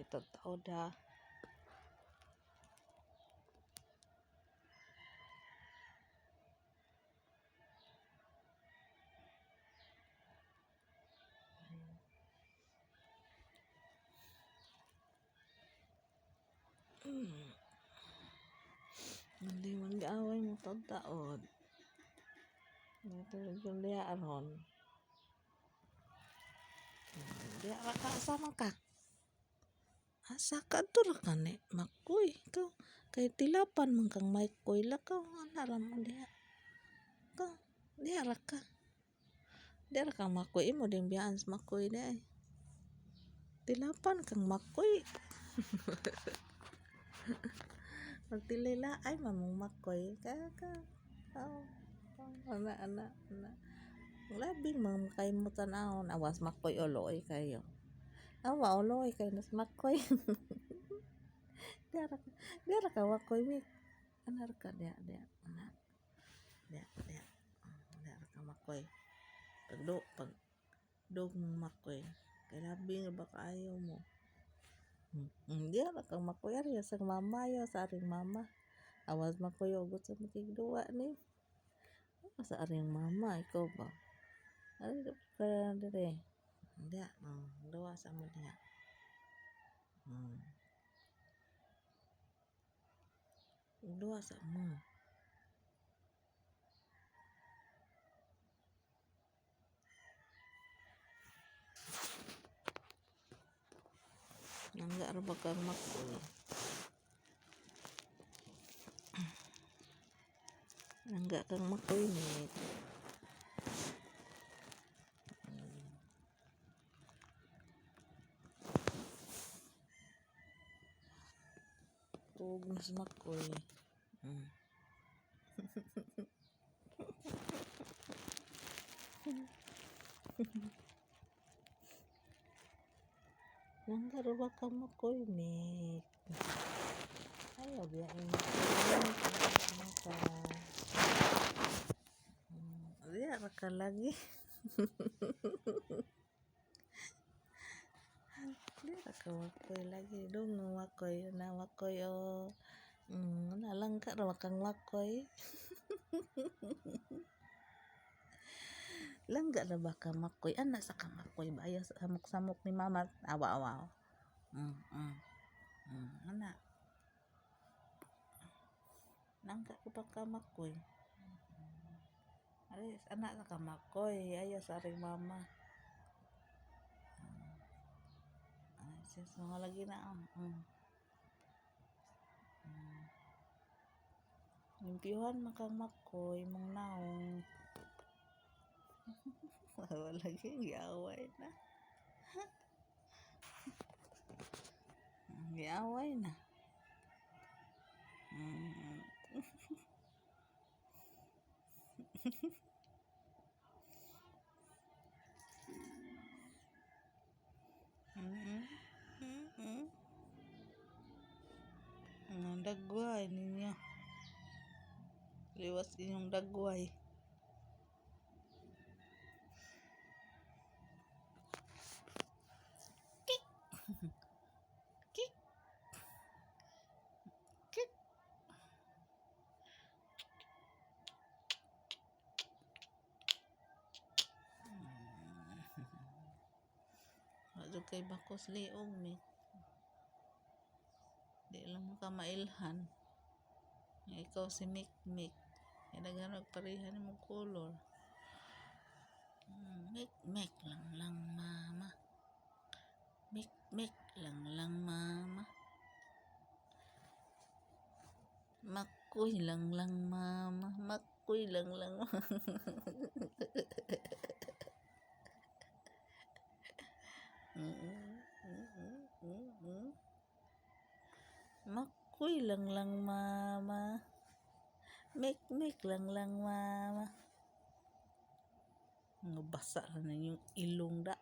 Ay taod ha. Hindi man gaaway mo taod-taod. Natulog yung diya aron. Diya ra ka, asa man ka? Asa ka to ra ka ni? Makoy ikaw. Kay tilapan man kang Makoy lakaw ana ra mo diha. Ka, diha ra ka. Diha ra ka Makoy imo ding biyaan sa Makoy di ay. Tilapan kang Makoy. Magtilila ay mamong Makoy ka ka. Oh, ana ana ana. Labi man kay mo tan-awon awas Makoy uloy kayo. Awa uloy kay nas Makoy. Diha ra ka, diha ra ka Makoy mi. Ana ra ka diha diha ana. Diha diha. Diha ra ka Makoy. Pagdo pag dog Makoy. Kay labi nga ba kaayo mo. Diha ra ka Makoy ari sa mama yo sa aring mama. Awas Makoy ugot sa makigduwa ni. Sa aring mama ikaw ba? Ari ka dire. Diha, duwa sa mo diha. Duwa sa mo. Nangga ra ba kang Makoy? Nangga kang Makoy ni. Tuog na si Makoy. Nangga ra ba ka Makoy Mek? Ayaw biyain Makoy. Ano ka? Diha ra ka lagi. Diha ra ka Makoy lagi. Dong Makoy na Makoy oh. Nalangka ra ba kang Makoy? Langga ra ba ka Makoy? Ana sa ka Makoy ba? Ayaw sa samok-samok ni mama. Awa awa. Ana. Langga ko pa ka Makoy. Ari ana sa ka Makoy. Ayaw sa aring mama. Ay, sis, mga lagi na. Limpyuhan man kang Makoy, mong naong. Wala lagi, giaway na. Giaway na. Ang dagway ninyo. Liwas inyong dagway. Kik! Kik! Kik! Wa jud kay bakos liog ni. Di lang mo ka mailhan. Nga ikaw si Mik Mik. Kay daghan og pareha nimong color. Mik Mik lang lang mama. Mik Mik lang lang mama. Makoy lang lang mama. Makoy lang lang mama. Makoy lang lang mama. Mik Mik lang lang mama. Nga basa na ninyong ilong da.